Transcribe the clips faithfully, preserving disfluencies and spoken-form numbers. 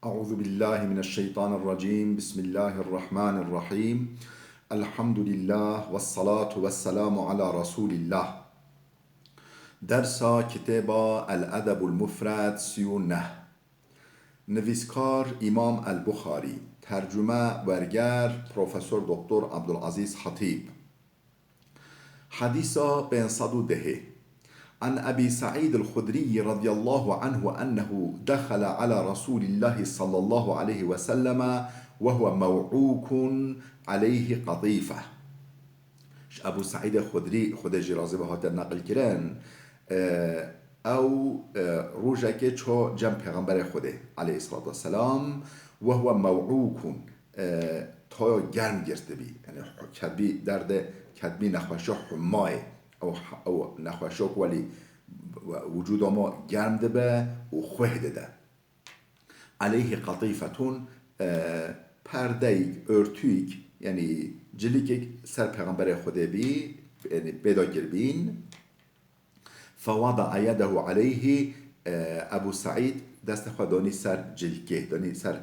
أعوذ بالله من الشيطان الرجيم. بسم الله الرحمن الرحيم. الحمد لله والصلاة والسلام على رسول الله. Dersa kitêba El Edebul Mufred sî û neh. Nivîskar Îmam El Buxarî. Tercume, werger, Profesor Doktor Abdulazîz Hatîb. Hedîsa pênc sed û dehê. An Ebî Seîd el-Xudrî radiyallahu anhu ennehu dexele ala Resûlîllahî sallallahu aleyhi ve selleme ve huve mew'ûkun aleyhi qatîfe. Ji Ebû Seîdê Xudrî, Xwedê jî razî be, hate neqilkirin, e, ew, e, rojekê çû cem Pêxemberê Xwedê aleyhissalatu vesselam, ve huve mew'ûkun, e, taya germ girtibî. Yanî ketibî derdê, ketibî nexweşiya humayê. Ew, ew nexweşiya ku welî wicûda me germ dibe û xueh dide. Aleyhî qatîfetun, e, perdeyek, örtüyek, yanî cilikek ser Pêxemberê Xwedê bî, yanî pêda kiribîn. Fewada'a yedehu aleyhî, e, Ebû Seîd destê xwe danî ser cilkê, danî ser,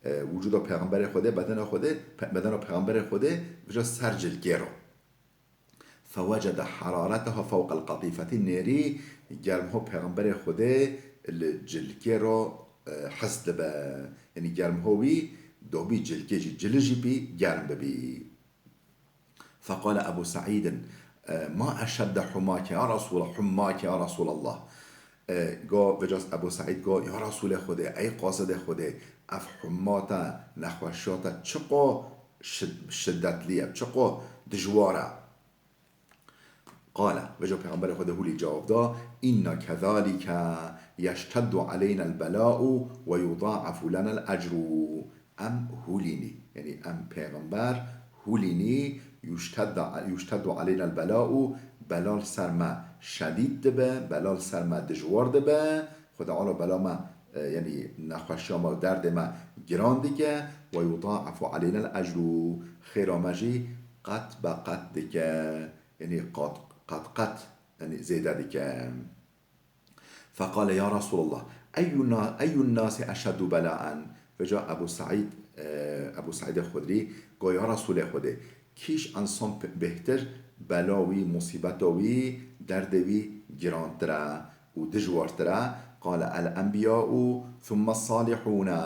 e, wicûda Pêxemberê Xwedê, bedena Xwedê, pe-, bedena Pêxemberê Xwedê, vêca ser cilkê re. Fewecede herareteha fewqel qatîfetî, nêrî germho Pêxemberê Xwedê li cilkê re, e, his dibe. Yanî germho wî dobî cilkê jî, cili jî pî germ bibî. Feqale Ebû Seîdin, e, "Ma eşedde humake ya Resûla, humake ya Resûlallah." E, go, vêca Ebû Seîd go, "Ya Resûlê Xwedê, ey qasidê Xwedê, ev huma te, nexweşiya te çiqo şid-, şiddetlî ye, çiqo dijwar e?" Qale, vêca Pêxemberê Xwedê hûlî cewab da, "Inna kezalike yeşteddu aleynel bela'u ve yuda'afu lenel ecru." Em hûlînî, yanî em pêxember hûlînî, yuştedda-, yuşteddu aleynel bela'u, bela li ser me şedîd dibe, bela li ser me dijwar dibe. Xwedê Teala bela me, e, yanî nexweşiya me û derdê me giran dike. Ve yuda'afu aleynel ecru, xêra me jî qet be qet dike. Yanî qat, qat, qet, yanî zêde dike. Feqale, "Ya Resûlallah, eyyun na-, eyyun nasi eşeddu belaen?" Vêca Ebû Seîd, e, Ebû Seîdê Xudrî go, "Ya Resûlê Xwedê, kîş ensan p-, bêhtir bela wî, musîbeta wî, derdê wî girantir e û dijwartir e?" Qale, "El enbiya'u thumme salihûne."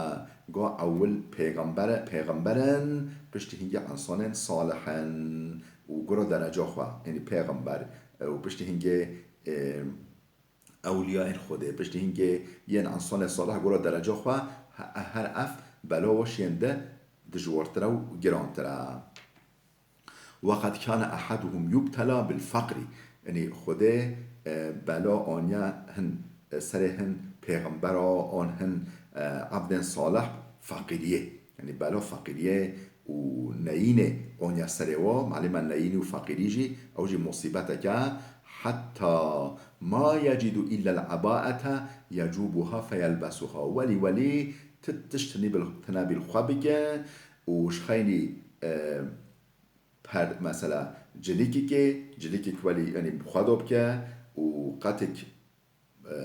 Go, "Ewil pêxember, pêxember in, piştî hingê ensanên salih in." Û gura dereca xwe, yanî pêxember, e, û piştî hingê, e, ewliyayên Xwedê, piştî hingê yên ensanê salih gura dereca xwe, he-, her ev bela weş yên de dijwartir e û girantir e. "Ve qed kâne ehaduhum yubtela bil feqrî." Yanî Xwedê, e, bela aniye hin, e, serê hin pêxembera an hin, e, evdên salih feqîriyê. Yanî bela feqîriyê û neyînê aniye serê wa, malê me neyînî û feqîrî jî, ew jî musîbetek e. "Hetta ma yecidu illa el-ebaete yecûbuha feyelbesuha." Welî, welî ti tişt tinî bil-, tine bî li xwe bike û ji xeynî, e, per-, mesela cilikekê, cilikek welî, yanî bi xwe de bike û qetek, e,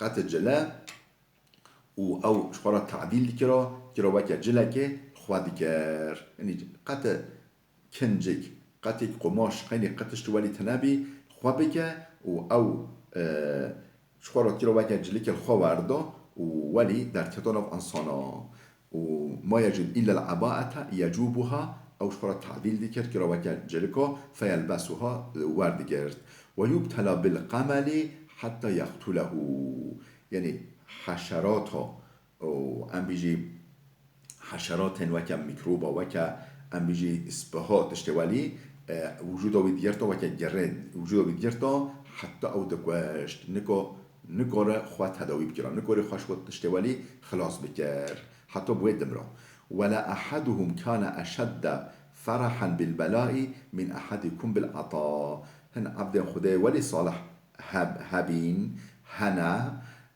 qete cile û ew ji xwe re tadîl dikira, dikira weke cilekê xwe dikir. Yanî qete kincik, qetek qumaş, xeynî qe tişt welî tine bî, xwe bike û ew, e, ji xwe re dikira weke cilikê li xwe werda û welî derketa nav insana. Û "Ma yecid illa el-ebaete yecûbuha", ew ji xwe re tadîl dikir, kira weke cilika, "feyelbesuha", werdigirt. "Ve yubtela bil qemeli hetta yeqtulehu." Yanî heşerata û em bîjî heşeratên weke mîkroba, weke em bîjî spiha, tiştê welî, e, wicûda wî digirta weke girê, wicûda wî digirta heta ew dikuşt. Niko-, nikore xwe tedawî bikira, nikore xwe ji xwe tiştê welî xilas bikir. Heta bi wê dimra. "Wela ehaduhum kana eşedde ferahan bil belai min ehadikum bil ata." Hin evdên Xwedê welî salih heb-, hebîn, hene,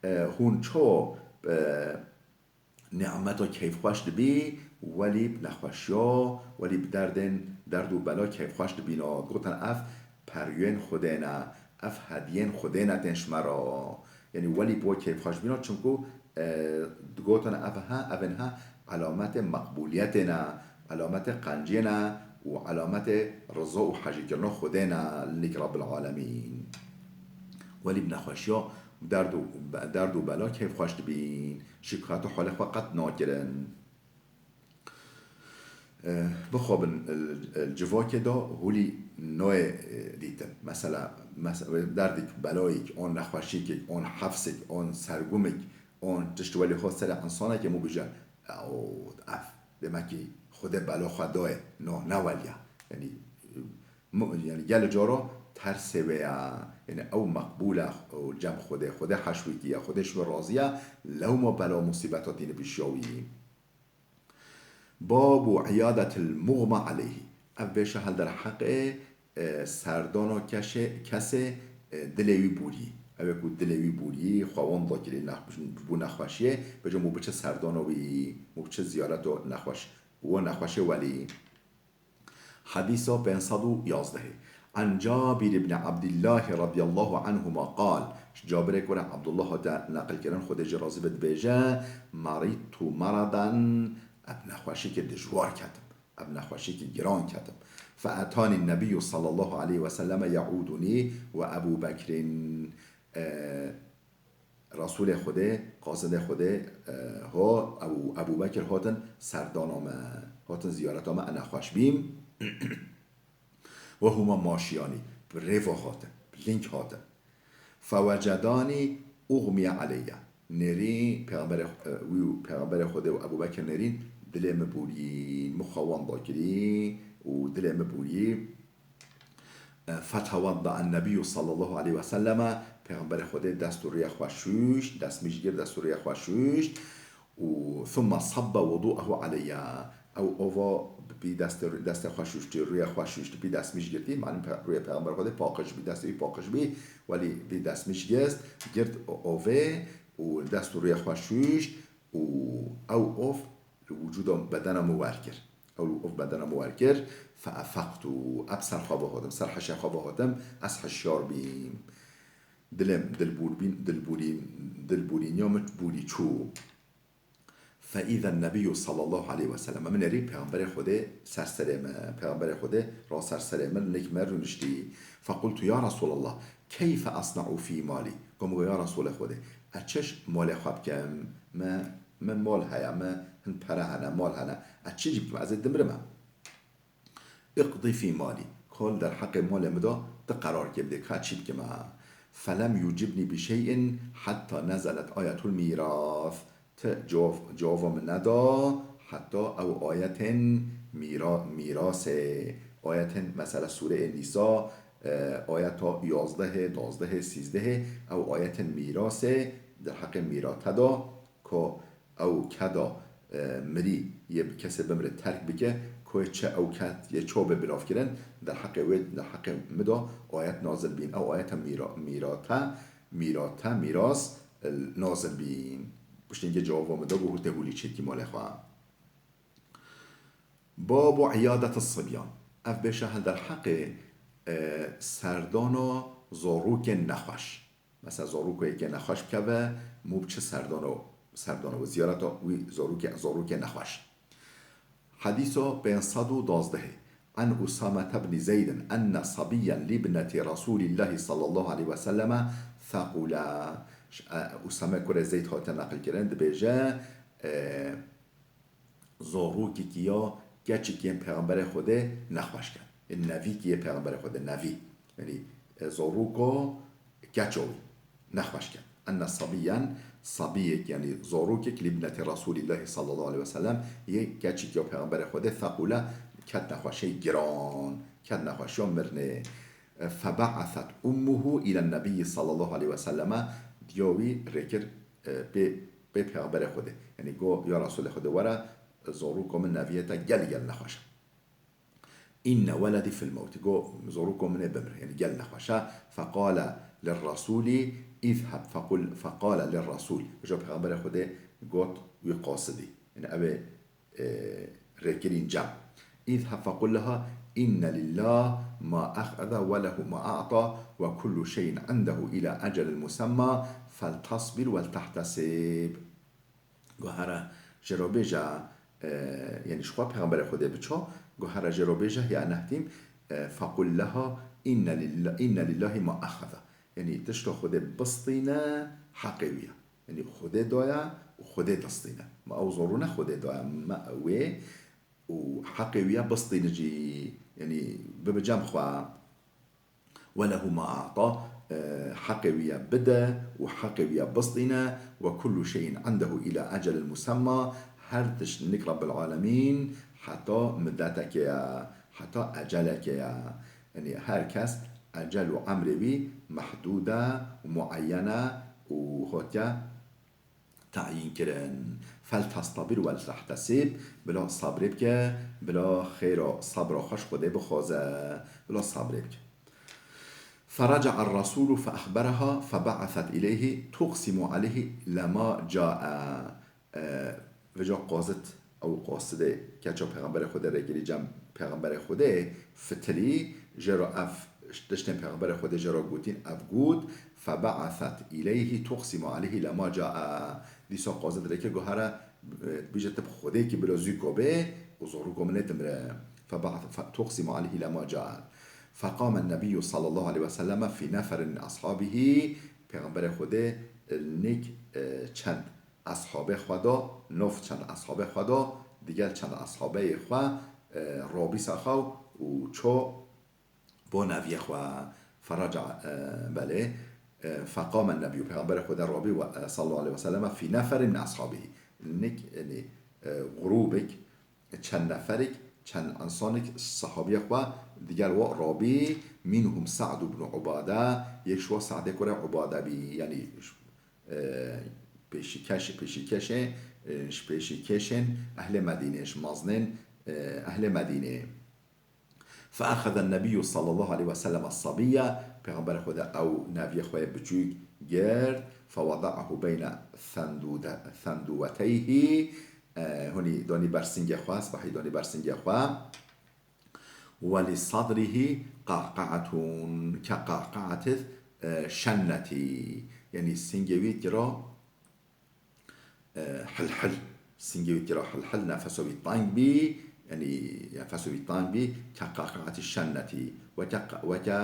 e, hûn ço, e, nîmeta keyfxweş dibî, welî bi nexweşiya, welî bi derdên, derd û bela keyfxweş dibîna. Gotin, ev periyên Xwedê ne, ev hediyên Xwedê ne tên ji me re. Yanî welî bi we keyfxweş bîna, çimku E, digotin ev ha, ev ha, elametê meqbûliyetê ne, elametê qenciyê ne û elametê riza û hejîkirina Xwedê ne li nêk Rabbil Alemîn. Welî bi nexweşiya derd û, derd û bela keyfxweş dibîn, şikayet û holê xwe qet nakirin. E, bixwebin, e, e, civakê de holî noyê, e, dîtin. Mesela, mes-, derdek, belayek, an nexweşiyekek, an hefsek, an sergumik, an tişt welî xwe serê insanekê mû bije, "Ew, ev, demekî Xwedê bela xwe daye." No, ne weliya. Yanî, mu-, yanî gelê cara tersê wê ye. Yanî ew meqbûl e, ew cem Xwedê, Xwedê heş wî kiriye, Xwedê ji wî razî ye, lewma bela musîbeta tîne pêşiya wî. Babu iyadetil muğma aleyhi. Ev bêşe hel derheqê, e, serdana keşê, kesê, e, dilê wî bûrî. Ew ê ku dilê wî bûrî, xwe wenda kirî, nex-, bû nexweşiyê, bêje mû biçe serdana wî, mû biçe ziyareta nexweş, û nexweşê welî. Hedîsa pênc sed û yazdehê. An Cabir ibn Abdillah radiyallahu anhuma qal, ji Cabirê ku re Abdullah hate neqilkirin, Xwedê jê razî be, dibêje, "Maridtu maradan, ev nexweşîkê dijwar ketim, ev nexweşîkê giran ketim. Fe etani nebiyyu sallallahu aleyhi ve selleme yauduni ve Ebu Bekrin." E, Resûlê Xwedê, qazidê Xwedê, e, ho, Ebu, Ebu Bekir hatin serdana me, hatin ziyareta me, ez nexweş bîm. Ve huma maşiyanî, bi rêva hatin, bi lîng hatin. Fewecedanî uxmiye aleyye. Nêrî Pêxemberê, e, wî û Pêxemberê Xwedê û Ebu Bekir nêrîn dilê min bûrîn, min xwe wenda kirî û dilê min bûrî. E, fetewedda en-nebiyyu sallallahu aleyhi ve selleme, Pêxemberê Xwedê dest û rûyê xwe şûşt, destmîş girt, dest û rûyê xwe şûşt û thumme sabbe wudu'ehu aleyye. Ew ova bi destê, destê xwe şûştî, rûyê xwe şûştî, bi destmîş girtî, manim pe-, rûyê Pêxemberê Xwedê paqij bî, destê wî paqij bî, welî bi destmîş girt, girt ovê û dest û rûyê xwe şûşt û ew ov li wicûda bedena min wer kir. Ew li ov bedena min wer kir, fe efeqtu, ez ser xwe ve hatim, ser heşê xwe ve hatim, ez hişyar bîm. Dilê min, dilbûrbîn-, dilbûrîn-, dilbûrîniya min bûrî çû. Fe îzen nebiyyu sallallahu aleyhi ve sellem. Min nêrî Pêxemberê Xwedê ser serê min, Pêxemberê Xwedê ra ser serê min, nêk me rûniştî. Fe qultu ya Resûlallah, keyfe esna'u fî malî? Got, min got, ya Resûlê Xwedê, ez çi ji malê xwe bikim? Me Min mal heye, min hin pere hene, mal hene. Ez çi jî bikim? Ez ê dimrim e. Iqdî fî malî. Ka li derheqê malê min de tu qerarkê bidê, ka çi bikim e. Felem yucibnî bi şey'in hetta nezelet ayetul mîras. Ti cewab, cewaba min neda heta ew ayetên mîra-, mîrasê. Ayetên, mesela, Sûreyê Nîsa, e, ayeta yazdehê, dazdehê, sîzdehê, ew ayetên mîrasê, derheqê mîrate de, Ko ew keda, e, mirî yê bi kesê bimre terk bike, ko yê çi ew ked yê çawa bê bilavkirin, derheqê wê, derheqê min de ayet nazil bîn. Ew ayeta mîra-, mîrate, mîrate, mîras, e, nazil bîn. Piştî hingê cewaba min de got, hûrtê hûlî çêkî malê xwe. Babu iyadeti sibyan. Ev bêşe hel derheqê, e, serdana zarokên nexweş. Mesela, zaroko yekê nexweş bikeve, mû biçe serdano, serdano û ziyareta wî zarokê, zarokê nexweş. Hedîsa pênc sed û duwazdehê. An Usame ibn Zeydin enne sabiyyen libneti Resulillahi sallallahu aleyhi ve selleme fekule. Ş-, e, Usame kurê Zeyd hate neqil kirin, dibêje, e, Zarokekî ya keçikî yên Pêxemberê Xwedê nexweş ket. Ê nevîkî yê Pêxemberê Xwedê, nevî. Yanî, e, zaroko keça wî nexweş ket. Enne sabiyyen, sabiyek, yanî zarokek, libneti Resulillahi sallallahu aleyhi ve sellem, yê keçikî ya Pêxemberê Xwedê, fequle, ket nexweşê giran, ket nexweşiya mirinê. E, febe'aset ummuhu ilen nebiyyi sallallahu aleyhi ve selleme, diya wî rêkir, e, pê, pê Pêxemberê Xwedê. Yanî go, ya Resulê Xwedê, were, zaroko min neviyê te gelî gel nexweş e. Înne weledî fil mewtî. Go, zaroko min ê bimre, yanî gel nexweş e. Feqale lir Resûlî, îzheb fequl, feqale lir Resûl. Îja Pêxemberê Xwedê got wî qasidî. Yanî ew ê, e, rêkirîn cem. Îzheb fequl leha, înne lillah ma eheze ve lehu ma a'ta ve kullu şeyin indehu ila ecelin musemma, feltasbir wel tehtesib. Go here jê re bêje, e, yanî ji xwe Pêxemberê Xwedê biço, go here jê re bêje, ya nehdîm, e, "Fequl leha inne lilla-, inne lillahi ma exeza." Yanî tişta Xwedê bistîne, heqê wî ye. Yanî Xwedê daye û Xwedê distîne. Ma ew zorûne Xwedê daye me wê û heqê wî ye bistîne jî. Yanî bibe cem xwe. "Ve lehu ma a'ta", e, heqê wî ye bide û heqê wî ye bistîne, "ve kullu şeyin indehu ila ecelin musemma", her tişt nik Rabbil Alemîn heta midetekê ye, heta ecelekê ye. Yanî her kes ecel û emrê wî mehdûd e û mueyyen e û hotiye tayîn kirin. "Fel testabir wel tehtesib", bila sabrê bike, bila xêra sabra xwe ji Xwedê bixwaze, bila sabrê bike. "Feraca'a Resûlu fe exbereha fe ba'aset ileyhi tuqsimu aleyhi lema ca'a." E, vêca qazit, ew qasidê keça Pêxemberê Xwedê rêgirî cem Pêxemberê Xwedê fitilî, jê re ev tiştên Pêxemberê Xwedê jê re gotîn, ev got, "Febe'aset ileyhi tuqsimu aleyhi lema ca'a." Dîsa qazit rê kir, got, "Here, e, bêje tu bi Xwedê kî bila zû ko bê û zorûko min lê dimire." Febe'at-, fe-, "Tuqsimu aleyhi lema ca'a." Feqame nebiyyu sallallahu aleyhi ve selleme fî neferin min ashabihi. Pêxemberê Xwedê, e, nik, e, çend eshabê xwe da, nov çend eshabê xwe da, digel çend eshabeyê xwe, e, rabî saxaw û ço bo neviyê xwe. Feraca, e, belê, e, feqame nebiyyu, Pêxemberê Xwedê rabî we, e, sallallahu aleyhi ve selleme fî neferin min eshabî. Nik, yanî, e, grûbek, çend neferek, çend insanek sahabiyê xwe digel we rabî, minhum Sa'd ibn Ubade, yek ji we Sa'dê kurê Ubade bî, yanî, e, pêşîkeş-, pêşîkeşê, e, ji pêşîkêşên ehlê Medînê, ji mezinên, e, ehlê Medînê. Fe exezen nebiyyu sallallahu aleyhi ve sellem es-sabiyye, Pêxemberê Xwedê ew neviyê xwe yê biçûk girt, fe weda'ahu beyne sendude-, senduweteyhi, e, hûnî donî ber singê xwe, spahî donî ber singê xwe. Welî sadrihî qaqaetun ke qaqaetî, e, şennetî. Yanî singê wî kira, e, hilhil. Singê wî kira hilhil, nefeso wî teng bî, yanî nefeso wî teng bî, ke qaqaetî şennetî. Weke qa-, weke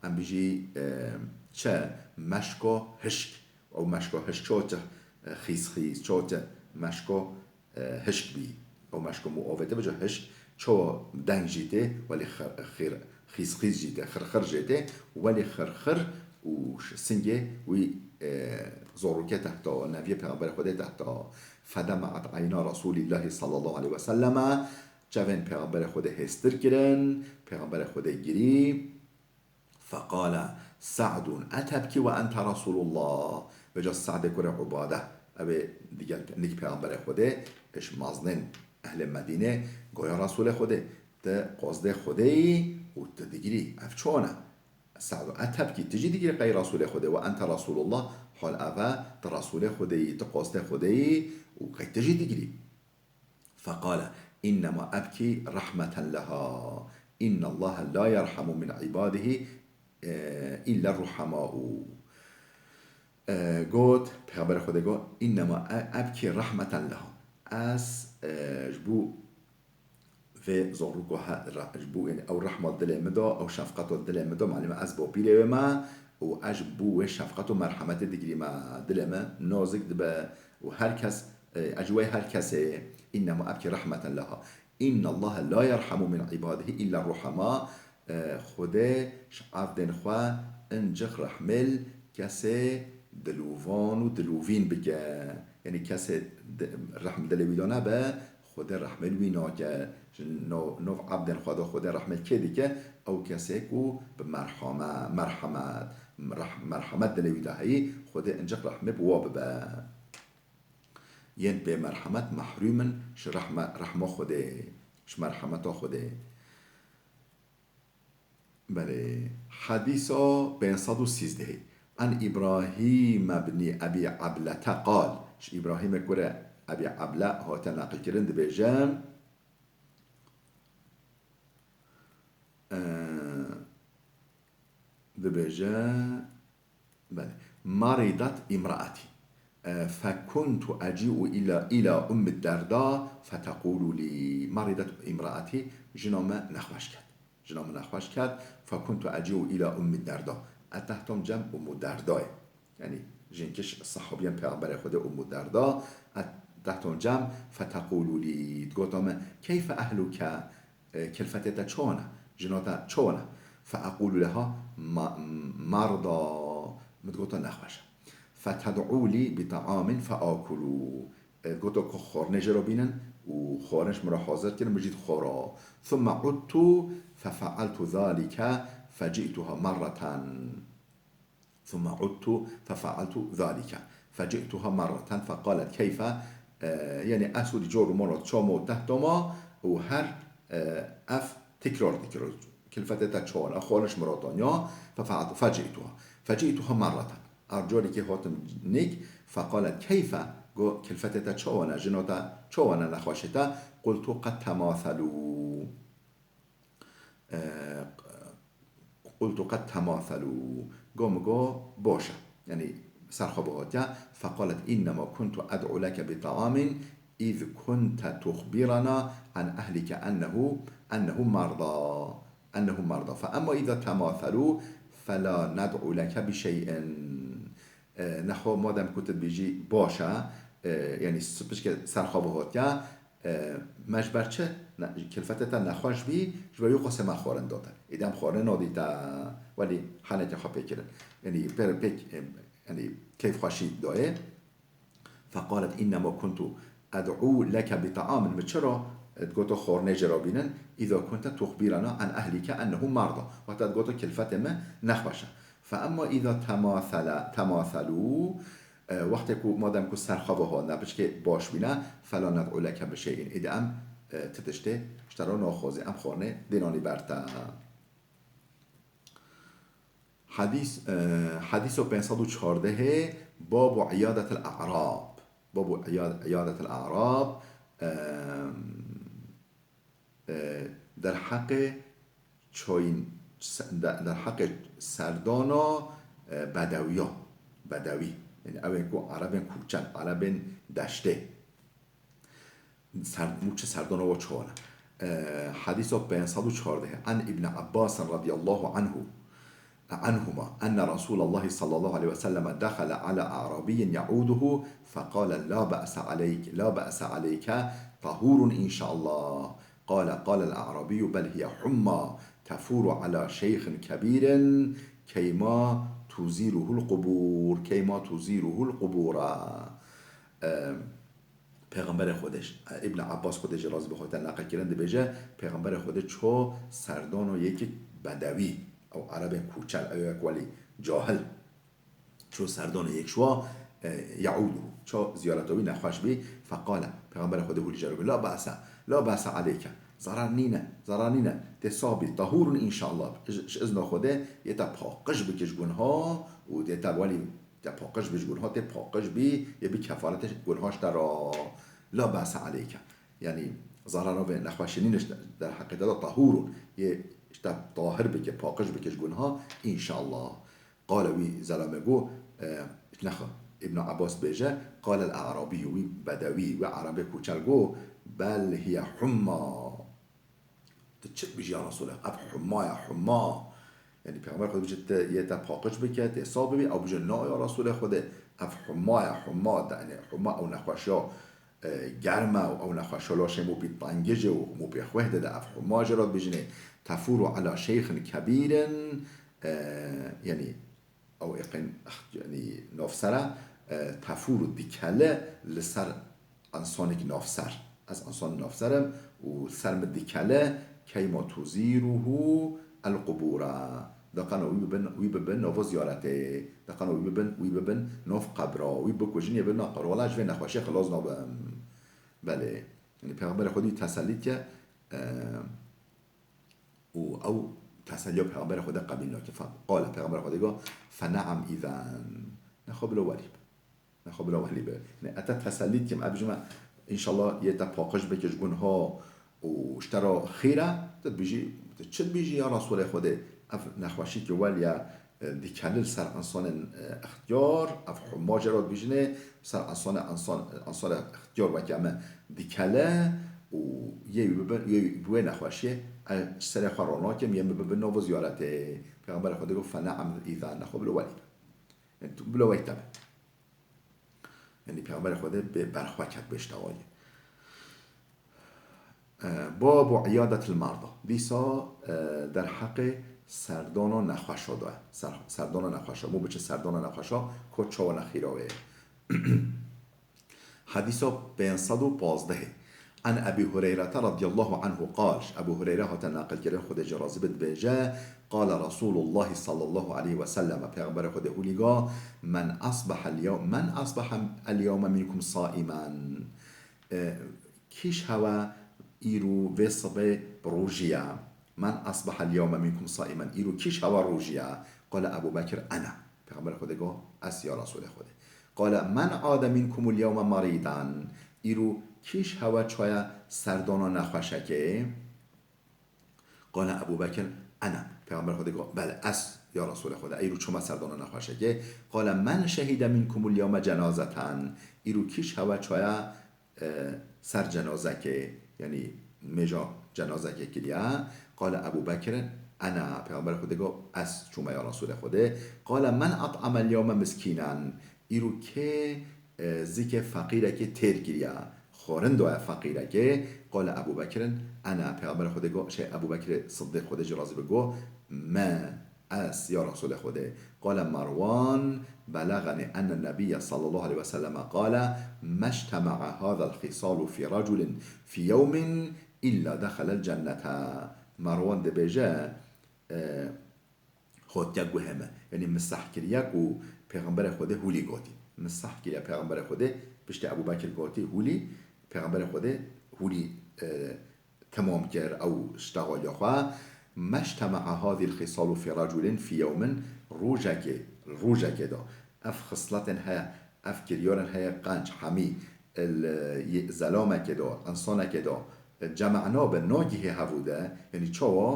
em bijî, e, çi meşko hişk. Ew meşko hişk ço çi, e, xîz xîz, ço çi meşko e, hişk bî. Ew meşko mû ovê te bijo hişk, çawa deng jî tê, welî xir-, xir-, xîz xîz jî tê, xir xir jê tê, welî xir xir û ş-, singê wî, e, zorûke tehta, neviyê Pêxemberê Xwedê tehta. Fedemaat eyna Resûlîllahî sallallahu aleyhi ve selleme, çavên Pêxemberê Xwedê hêstir kirin, Pêxemberê Xwedê girî. Feqale Sa'dun etebkî ve ente Resulullah. Vêca Sa'dê kurê Ubade, ew ê digel nik Pêxemberê Xwedê, ji mezinên ehlê Medînê, goya Resulê Xwedê, tu qasdê Xwedê yî û tu digirî. Ev çon e? Sa'du etebkî, tu jî digirî qey Resulê Xwedê, ve ente Resulullah, hal ev e, tu Resulê Xwedê yî, tu qasdê Xwedê yî û qey tu jî digirî. Feqale, "Innema ebkî rahmeten leha. Innallahe la yerhamu min ibadihi, e, illa ruhamau." E, got, Pêxemberê Xwedê got, "Innema e-, ebkî rahmeten leha." Ez, e, ji bo vê zorûko he-, re-, ji bo, yanî ew rehma dilê min da, ew şefqeto dilê min da, malûm e ez bapîrê wê me û ez ji bo wê şefqet û merhemetê digirîme, dilê min nozik dibe û her kes E, ez ji wê her kesê, "Innema ebkî rahmeten leha. Innallahe la yerhamu min ibadihi illa ruhama." E, Xwedê ji evdên xwe incik rehmê li kesê dilovan û dilovîn bike. Yanî kesê di-, rehm dilê wî de nebe, Xwedê rehmê li wî nake. Ji no-, nov evdên xwe de Xwedê rehmê li kê dike? Ew kesê ku bi merhame-, merhemet, reh-, merhemet dilê wî de heyî, Xwedê incik rehmê bi wa bibe. Yên bêmerhemet mehrûm in ji rehme-, rehma Xwedê, ji merhemeta Xwedê. Belê, hedîsa pênc sed û sîzdehê. An Îbrahîm ibnî Ebî Eblete qal, ji Îbrahîmê kurê Ebî Eble hate neqilkirin, dibêje, e, dibêje, Belê. Maridat imraati. E, فكنت أجيء إلى، إلى أم الدرداء فتقول لي، مرضت امرأتي، jina me nexweş ket. Jina me nexweş ket. فكنت أجيء إلى أم الدرداء. Ez tehtom cem Ummu Derdayê. Yanî, jinkiş sehabiyên Pêxemberê Xwedê Ummu Derda, ez tehtom cem, فتقول لي، digota me، كيف أهلك؟ E, kilfetê te çawa ne? Jina te çawa ne? فأقول لها، م-، مرضى. Min digota nexweş e. فتدعو لي بطعام فآكل. E, goto ku xwarinê jê re bînin û xwarin ji min re hazir kirin, min jî dixwara. ثم عدت ففعلت ذلك فجئتها مرة. ثم عدت ففعلت ذلك فجئتها مرة فقالت: كيف؟ E, yanî ez wî cor û mala çawa me û tehtoma û her, e, ev tekrar dikir. Kilfetê te çawa ne? Xwarin ji min re daniya. ففعلت، فجئتها، فجئتها مرة. Ev carekê hatim nîk. فقالت: كيف؟ Go, kilfetê te çawa ne? Jina te çawa ne nexweşê te? قلت: قد تماثلوا. E, قلت: قد تماثلوا. Go min go, baş e. Yanî ser xwe bihatiye. فقالت: إنما كنت أدعو لك بطعام إذ كنت تخبرنا عن أهلك أنه، أنهم مرضى، أنهم مرضى. فأما إذا تماثلوا فلا ندعو لك بشيء. E, nexwe madem ku tu dibêjî baş e, e, yanî pişkê ser xwe bihatiye, e, me ji ber çi ne-, kilfetê te nexweş bî, ji ber wî qasê me xwarin da te. Êdî em xwarinê nadî te, welî henekê xwe pê kirin. Yanî pê-, pêk, e, yanî keyfxweşî dayê. فقالت: إنما كنت أدعو لك بطعام. Min çira, e, digoto xwarinê jê re bînin, إذا كنت تخبرنا عن أهلك أنهم مرضى. Wexta digoto kilfetê me nexweş e. فأما إذا تماثل، تماثلوا، e, wextê ku madem ku ser xwe ve hatine, pişkê baş bîne, فلا ندعو لك بشيء. Êdî em, e, ti tiştê ji te re naxwazî, em xwarinê dê nanî ber te. Hadîs, e, hadîso pênc sed û çardehê, باب عيادة الأعراب. باب عياد-، عيادة الأعراب. E, e, derheqê çayîn-, se-, de-, derheqê serdana, e, bedewiya, bedewî. Yanî ew ê ku erebên kûçe, erebên deştê. Ser-, mûçe serdana wa çawa ne? E, hadîsa pênc sed û çardeh. عن ابن عباس رضي الله عنه، عنهما أن رسول الله صلى الله عليه وسلم دخل على أعرابي يعوده فقال: لا بأس عليك، لا بأس عليك، طهور إن شاء الله. قال، قال الأعرابي: بل هي حمى تفور على شيخ كبير كيما تزيره القبور، كيما تزيره القبور. E, Pêxemberê Xwedê, Îbn Abbas, Xwedê jê razî be, xwe te neqe kirin, dibêje, Pêxemberê Xwedê ço serdano yekî bedewî, ew erebên kûçel, ew yek welî cahil. Ço serdano yek şwa, e, yeûdu, ço ziyareta wî nexweş bî, feqale, Pêxemberê Xwedê hûlî jê re got, la be'se, la be'se aleyke, zerar nîne, zerar nîne, tê sax bî, tahûrun înşallah, ji, ji izna Xwedê yê te paqij bike ji gunha û yê te welî Te paqij bî ji gunha, tê paqij bî, yê bî kefaretê gunha ji te re. La be'se aleyke. Yanî, zarara vê nexweşî nîne ji te, derheqê te de tahûrun. Yê ji te tahir bike, paqij bike ji gunha, înşallah. Qale wî zelame got, e, nexwe, Îbn Abbas dibêje, qale el-A'rabî, wî bedewî, wî erebê kûçel got, bel hiye humma. Tu çi dibêjî ya Resûlê? Ev humma ye, humma. Yanî Pêxember Xwedê dibêje, te, yê te paqij bike, tê sax bibî, ew bêje, na ya Resûlê Xwedê, ev humma ye, humma, de, yanî humma ew nexweşiya, e, germ e û ew nexweşiya laşê mû pî tengij e û mû pê xweh dide, ev humma jê re dibêjinê, tefûru ela şeyxin kebîrin, e, yanî ew êqên, yanî navser e, e, tefûr û dikele li ser însanekî navser. Ez însan navser im û ser min dikele, keyma tuzîruhu el-qubûra. Deqana wî bibin, wî bibin nava ziyaretê. Deqana wî bibin, wî bibin nav qebra. Wî bikujin yê bibin qebra. Wela ji vê nexweşê xilas nabim. Belê. Yanî Pêxemberê Xwedê wî tesellî dike, e, û ew teselliya Pêxemberê Xwedê qebîl nake. Fe-, qale Pêxemberê Xwedê got, "Fe ne'em îzen." Nexwe bila welî be. Nexwe bila welî be. Yanî, ez te tesellî dikim, ez bijime, înşallah yê te paqij bike ji gunha û ji te re xêr e. Tu dibêjî, tu çi dibêjî ya Resûlê Xwedê? Ev nexweşî ki welî ye, e, dikele li ser insanên, e, ixtiyar, ev huma jê re dibêjinê, ser insanê, insan, insanê ixtiyar weke me dikele û yê wî bibin, yê wî bi wê nexweşiyê, e, ji serê xwe ronake, yê min bibin nav ziyaretê. Pêxemberê Xwedê got, "Fe ne'em îzan." Nexwe bilo welî be. Yani tu bilo wek te be. Yani Pêxemberê Xwedê bê berxwe ket, bê ştewayê. E, Babu iyadetil marda. Dîsa, e, derheqê serdana nexweşa de ye. Ser-, serdana nexweşa. Mû biçe serdana nexweşa, ko çawa nexîra wê ye. Hedîsa pênc sed û pazdeh. An Ebî Hureyrete radiyallahu anhu qal, ji Ebû Hureyre hate naqilkirin, Xwedê jê razî be, dibêje, Qale Resulullah sallallahu aleyhi ve sellem, Pêxemberê Xwedê hûlî got, "Men asbaha el-yewm, men asbaha el-yewme minkum saimen." E, kîş hewe îro vê sibê bi rojî ye? "Men asbaha el-yewme minkum saimen." Îro kîş hewe rojî ye? Qale Ebû Bekir, "Ene." Pêxemberê Xwedê got, "Ez ya Resulê Xwedê." Qale, "Men ade minkum el-yewme maridan." Îro kîş hewe çaye serdana nexweşekê? Qale Ebû Bekir, "Ene." Pêxemberê Xwedê got, "Bele, ez, ya Resulê Xwedê, îro çûme serdana nexweşekê." Qale, "Men şehide minkum el-yewme cenazeten." Îro kîş hewe çaye, e, ser cenazekê, yani mêja cenazekê kiriye? Qale Ebû Bekir, "Ene." Pêxemberê Xwedê got, "Ez çûme, ya Resulê Xwedê." Qale, "Men at'ame el-yewme miskînen." Îro kê, e, zikê feqîrekê têr kiriye, xwarin daye feqîrekê? Qale Ebû Bekirin, "Ene." Pêxemberê Xwedê got, şey, Ebû Bekirê Siddîq, Xwedê jê razî be, got, "Me, ez, ya Resulê Xwedê." Qale Merwan, "Belageni enne nebiyye sallallahu aleyhi ve selleme qale, meştema'a hadal khisalu fi raculin fi yewmin illa dehalel cennete." Merwan dibêje, e, hatiye guhê me. Yanî min seh kiriye ku Pêxemberê Xwedê hûlî gotî. Min seh kiriye Pêxemberê Xwedê, piştî Ebû Bekir gotî hûlî, Pêxemberê Xwedê hûlî, e, temam kir ew ştexaliya xwe. Meştema'a hazîl xîsalu fî raculin fî yewmin, rojekê, rojekê de ev xisletên heye, ev kiryarên heye qenc, hemî, li zelamekê de, însanekê de, cema nabin, nagihê hevû de, yanî çawa?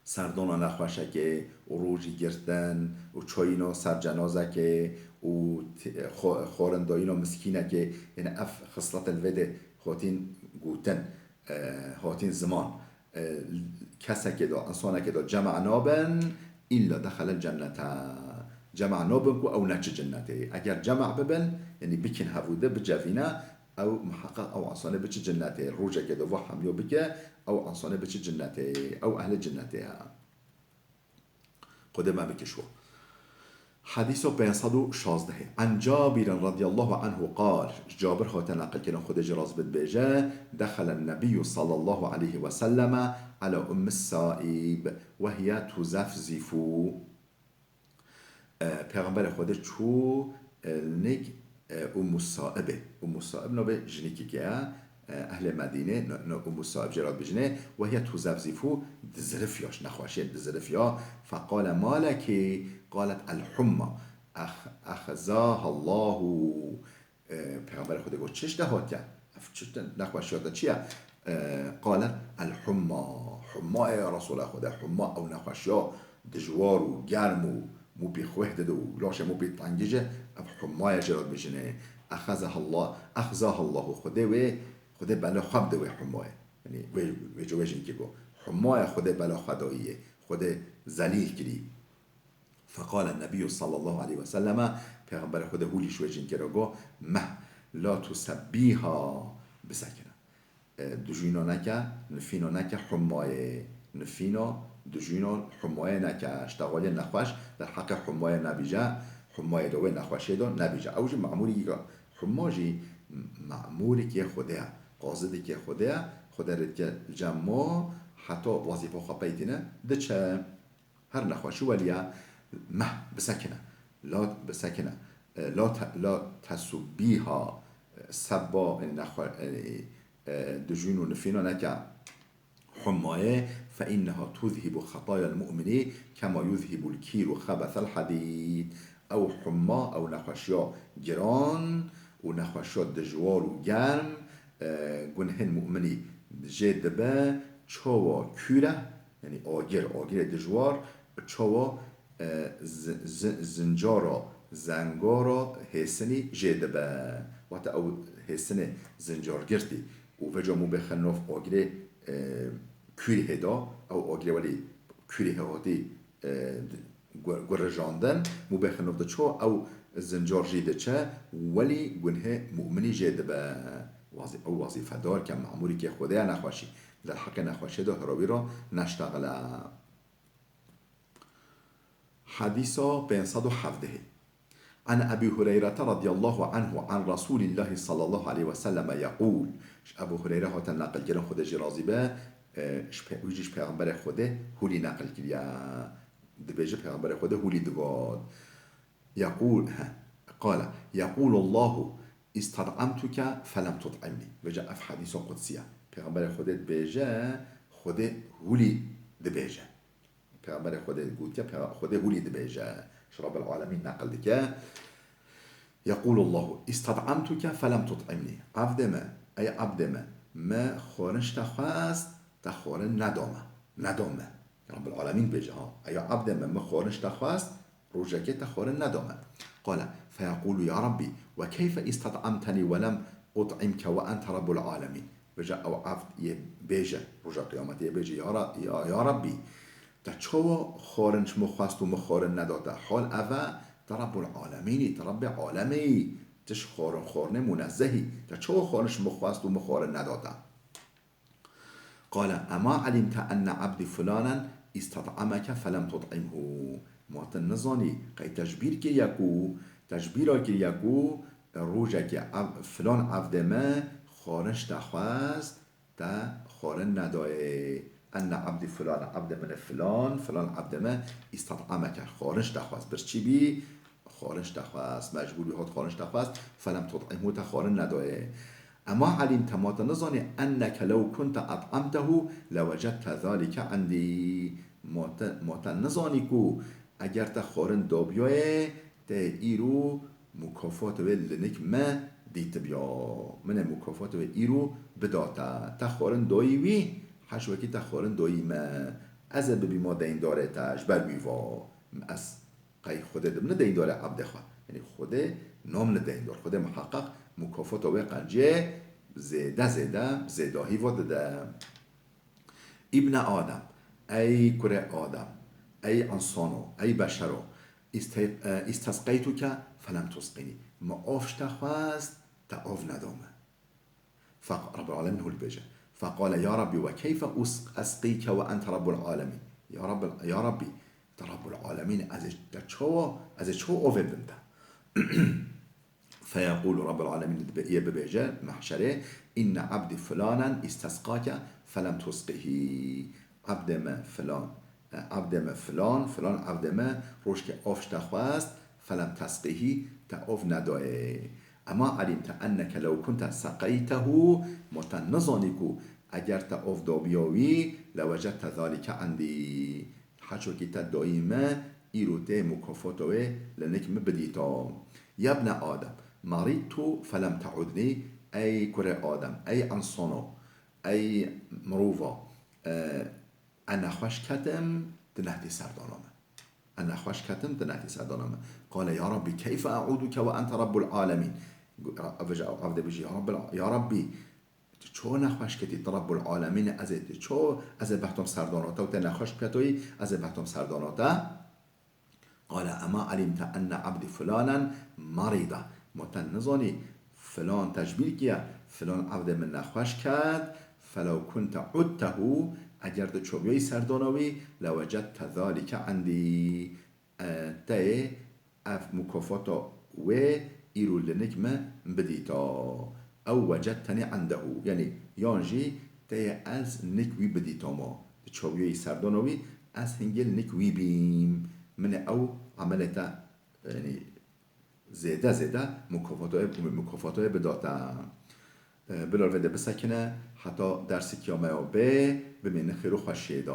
Serdana nexweşekê û rojî girtin û çayîna ser cenazekê û t-, xo-, xwarindayîna miskînekê, yanî ev xisletên vê de hatîn gotin, e, hatîn ziman. E, kesekê de, însanekê de cema nabin, îlla dexelel cennete. Cema nabin ku ew neçi cennetê. Eger cema bibin, yanî bikin hevû de, bicevîne, ew miheqeq ew însanê biçi cinnetê. Rojekê de va hemiya bike, ew însanê biçi cinnetê. Ew ehlê cinnetê ye. Xwedê me bike ji wan. Hedîsa pênc sed û şazdeh. An Cabirin radiyallahu anhu qal, ji Cabir hate neqilkirin, Xwedê jê razî be, dibêje, dexelen Nebiyyu sallallahu aleyhi ve selleme ala Ummi Saib ve hiye tuzefzifu. E, Pêxemberê Xwedê çû, e, nêk, e, Ummu Saibê. Ummu Saib navê jinîkekê ye, e, ehlê Medînê, n-, n-, Ummu Saib jê re dibêjinê, ve hiye tuzefzifu, dizirifiya, ji nexweşiyê dizirifiya. Feqale, "Ma leki?" Qalet, "El humma." Ex-, exezahallahu. E, Pêxemberê Xwedê got, "Çi ji te hatiye? Ev çi te, nexweşiya te çi ye?" E, qalet, "El humma." Humma ye ya Resûla Xwedê, humma ew nexweşiya dijwar û germ û mûpî xweh dide û laşê mûpî tengî jî, ev humma ye jê re dibêjinê. Exezahallah, exezahallahu, Xwedê wê, Xwedê bela xwe bide wê hummayê. Yanî wê, wê, wê jinkê got. Humma ye Xwedê bela xwe dayî yê. Xwedê zelîl kirî. Feqale Nebiyyu sallallahu aleyhi ve selleme, Pêxemberê Xwedê hûlî ji wê jinkê re got, "Meh, la tusebbîha, bisekine." E, dijûna neke, nifîna neke hummayê. Nifîna, dijûna hummayê neke. Ştexaliyê nexweş, derheqê hummayê nebîje, hummayê de wê nexweşiyê de nebîje. Ew jî memûrî yî humma jî memûrîkê Xwedê ye. Qazidîkê Xwedê ye. Xwedê rê dike li cem ma heta wezîfa xwe peytîne, diçe. Her nexweşî welî ye, meh, bisekine. La bisekine. E, la te-, la tesubbîha, e, sebba, e, nexwe-, e, e, dijûn û nifîna neke hummayê, fe inneha tuzhibu xetayel mu'minî kema yuzhibul kîru xebesel hadîd. Ew humma, ew nexweşiya giran û nexweşiya dijwar û germ, e, gunhên mu'minî jê dibe, çawa kûr e, Yanî agir, agirê dijwar, çawa e, zi-, zi-, zincaro, zengaro hêsinî jê dibe. Wate ew hêsinê zincargirtî û veca mû bêxe nov agirê, e, kûrihê da, ew agirê welî kûrihê hatî, e, gu-, gurijandin, mû bêxe nov diço, ew zincar jî diçe, welî gunhê mu'minî jê dibe. Wazî-, ew wazîfedar ke memûrîkê Xwedê ye nexweşî, derheqê nexweşiyê de hiro wî re neştexile. Hedîsa pênc sed û hevdehê. An Ebî Hureyrete radiyallahu anhu an Resûlîllahî sallallahu aleyhi ve selleme yeqûl. Ji Ebû Hureyre hate neqilkirin, Xwedê jî razî be, e, ji pe-, wî jî ji Pêxemberê Xwedê hûlî neqil kiriye. Dibêje Pêxemberê Xwedê hûlî digot. Yeqûl, he, qale, yeqûlullahu isted'amtuke felem tut'imnî. Vêca ev hedîsa qudsî ye. Pêxemberê Xwedê dibêje, Xwedê hûlî dibêje. Pêxemberê Xwedê gotiye, pêxe-, Xwedê hûlî dibêje. Ji Rabbil Alemîn neqil dike. Yeqûlullahu isted'amtuke felem tut'imnî. Evdê me, ey evdê me, me xwarin ji te xwest, te xwarin neda me. Neda me. Rabbil Alemîn dibêje ha. Ey evdê me, me xwarin ji te xwest, rojekê te xwarin neda me. Qale, feyeqûlu ya Rabbî, ve keyfe isted'amtenî ve lem ut'imke ve ente Rabbul Alemîn. Vêca ew evd yê bêje, roja qiyametê yê bêje, ya Ra-, ya, ya Rabbî, te çawa xwarin ji min xwest û min xwarin neda te? Hal ev e, te Rabbul Alemîn î, te Rabbê Alemê yî, tu ji xwarin xwarinê munezzeh î. Te çawa xwarin ji min xwest û min xwarin neda te? Qale, ema alimte enne abdî fulanen isted'ameke felem tut'imhu. Ma tu nizanî, qey te ji bîr kiriye ku, te ji bîra kiriye ku rojekê ev, filan evdê me xwarin ji te xwest, te xwarin nedayê. Enne abdî filan, evdê min e filan, filan evdê me isted'ameke, xwarin ji te xwest. Birçî bî, xwarin ji te xwest, mecbûr bî hat xwarin ji te xwest, felem tut'imhu, te xwarin nedayê. Ema alimte, ma tu nizanî, enneke lew kunte et'amtehu lewecedte zalike indî. Ma tu, ma tu nizanî ku eger te xwarin dabiyayê, te îro mukafata wê li nik me dîtibiya. Min ê mukafata wê îro bida te. Te xwarin dayî wî, heş wekî te xwarin dayî me. Ez ê bibîma deyndarê te, ji ber wî va. Ez qey Xwedê dibine deyndarê ebdê xwe. Yanî Xwedê namine deyndar. Xwedê miheqeq mukafata wê qenciyê zêde zêde, zêdahî va dide. Îbne Adem, ey kurê Adem, ey insano, ey beşero, îste-, e, îstesqeytuke felem tusqînî. Min av ji te xwest, te av neda min. Feq-, Rabbul Alemîn hûl dibêje. Feqale, ya Rabbî, ve keyfe us-, esqîke ve ente Rabbul Alemîn. Ya Rabbul, ya Rabbî, te Rabbul Alemîn, ez ê te çawa, ez ê çawa avê bidim te? Feyeqûlu Rabbul Alemîn dibe-, yê bibêje, mehşerê, inne abdî filanen îstesqake felem tusqîhî. Ebdê me filan, e, ebdê me filan, filan ebdê me rojkê av ji te xwest, felem tesqîhî, te av nedayê. Ema alimte enneke lew kunte seqeytehu, ma te nizanî ku eger te av dabiya wî, lewecedte zalike indî. Heçokî te dayî me, îro tê mukafata wê li nik min bidîta. Yebne Adem, merîdtu felem te'udnî, ey kurê Adem, ey insano, ey mirova, e, ez nexweş ketim, tu nehatî serdana min. Ez nexweş ketim, tu nehatî serdana min. Qale, ya Rabbî, keyfe e'uduke ve ente Rabbul Alemîn. Ev, ev dibêje, ya Rabbil, ya Rabbî, tu ço nexweş ketî, tu Rabbul Alemîn, ez ê tu ço, ez ê behtom serdana te û te nexweş biketoyî, ez ê behtom serdana te. Qale, ema alimte enne abdî filanen merîda. Ma te nizanî filan te ji bîr kiye, filan evdê min nexweş ket, felew kunte udtehu, eger tu çobiyayî serdana wî, lewecedte zalike indî. E, te yê ev mukafata wê îro li nik min bidîta. Ew wecedteni indehu. Yanî, yan jî te yê ez nik wî bidîta ma. Tu çawiyayî serdana wî, ez hingê li nik wî bîm. Min ê ew emelê te, yanî, zêde zêde mukafata wê, mukafata wê bida te. E, bila li vê de bisekine, heta dersek ya me ya bê, bimînin xêr û xweşiyê de.